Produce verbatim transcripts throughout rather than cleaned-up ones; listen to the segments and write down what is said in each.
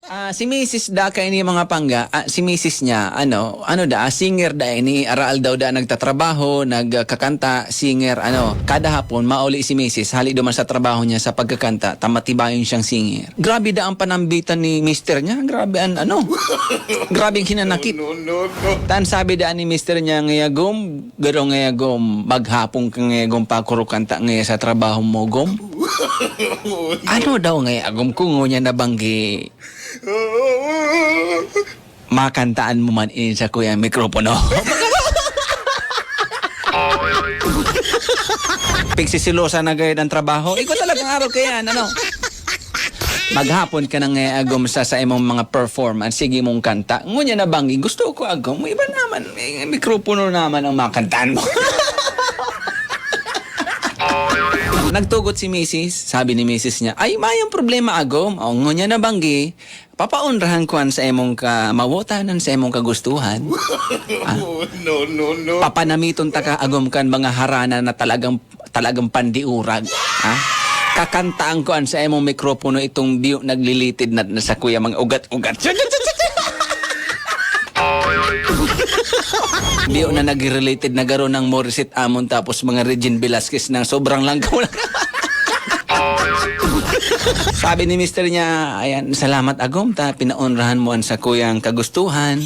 Ah, si misis da kaini, mga pangga, ah, si misis niya, ano, ano da, singer da ini, aral daw da nagtatrabaho, nagkakanta, singer, ano. Kada hapon, mauli si misis, hali duman sa trabaho niya sa pagkakanta, ta matibayon siyang singer. Grabe da ang panambitan ni mister niya, grabe an, ano, grabe ang hinanakit. No, no, no. Tan sabi da ni mister niya, "Ngaya, Gom, garo ngaya, Gom, maghapon ka ngaya, Gom, pakuro kanta ngaya sa trabaho mo, Gom." Ano daw ngaya, Gom, kung ngunyan nabanggi? Makantaan mo man ini sa kuya mikropono. Pigsisilosa na gayod ang trabaho. Ikaw talagang araw kaya, ano? Maghapon ka na nga, Agom, sa, sa imong mga performance. Sige mong kanta. Ngunyan na banggi. Gusto ko, Agom. Iba naman. Eh, mikropono naman ang makantaan mo. Nagtugot si misis. Sabi ni misis niya, "Ay, mayong problema, Agom. O, ngunyan na banggi. Papaonrahan ko an sa imong kamawotan, an sa imong kagustuhan." Ah. No, no, no. Papanamiton taka, Agom, kan mga harana na talagang, talagang pandiurag. Ha? Kakantaan ko an sa imong mikropono itong biyo naglilitid na, na sa kuya mga ugat-ugat. Biyo na nag-related na garo ng Morissette Amon tapos mga Regine Velasquez na sobrang langkaw na. Sabi ni mister niya, "Ayan, salamat, Agom, ta pinaonrahan mo an sakuyang kagustuhan.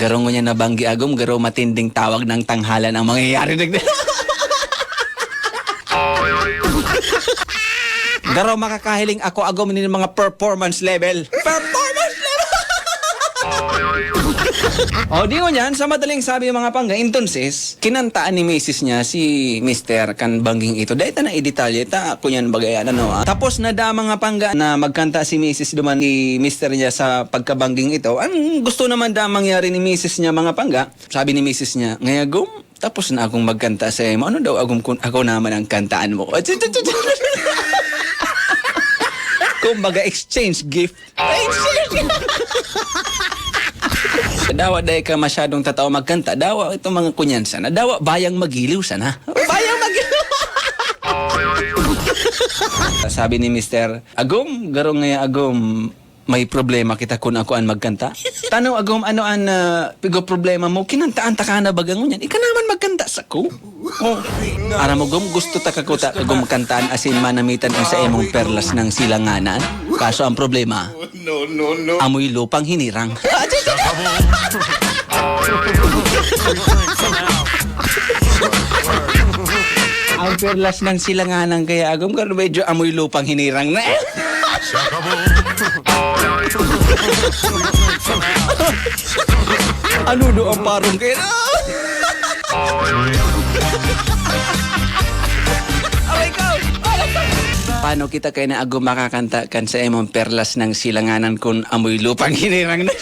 Garo ngunyan na banggi, Agom, garo matinding tawag ng tanghalan ang mangyayari." Garo makakahiling ako, Agom, nin mga performance level. Performance level! O, di ngunyan, sa madaling sabi, mga pangga, entonces, kinantaan ni misis niya si mister kan bangging ito. Dai ta na idetalye ta, kunyan bagay, ano, ah. Tapos na da, mga pangga, na magkanta si misis duman ni mister niya sa pagkabangging ito. Ang gusto naman da mangyari ni misis niya, mga pangga, sabi ni misis niya, "Ngaya, Gom, tapos na akong magkanta sa imo. Ano daw, Agom, kun ako naman ang kantaan mo?" Kumbaga, exchange gift. Ay, shit! Dawa dai ka masyadong tatawa magkanta. Dawa itong mga kunyan sana. Dawa bayang magiliw sana. Bayang magiliw. Sabi ni mister, "Agom, garo ngaya, Agom, may problema kita kun ako an magkanta." "Tano, Agom, ano an, ah, pigo problema mo? Kinantaan ta ka na baga ngunyan. Ika naman magkanta sako." Oh. Aram mo, Gom, gusto ta ka kuta, Gom, kantaan asin manamitan ang sa imong perlas ng silanganan. Kaso ang problema, no, no, no, amoy lupang hinirang. Ang perlas ng silanganan kaya, Agom, garo medyo amoy lupang hinirang na. Ano do ang parong kaya? Aray ko! Paano kita kaya na, Agom, makakanta kan sa imong perlas ng silanganan kun amoy lupang hinirang na?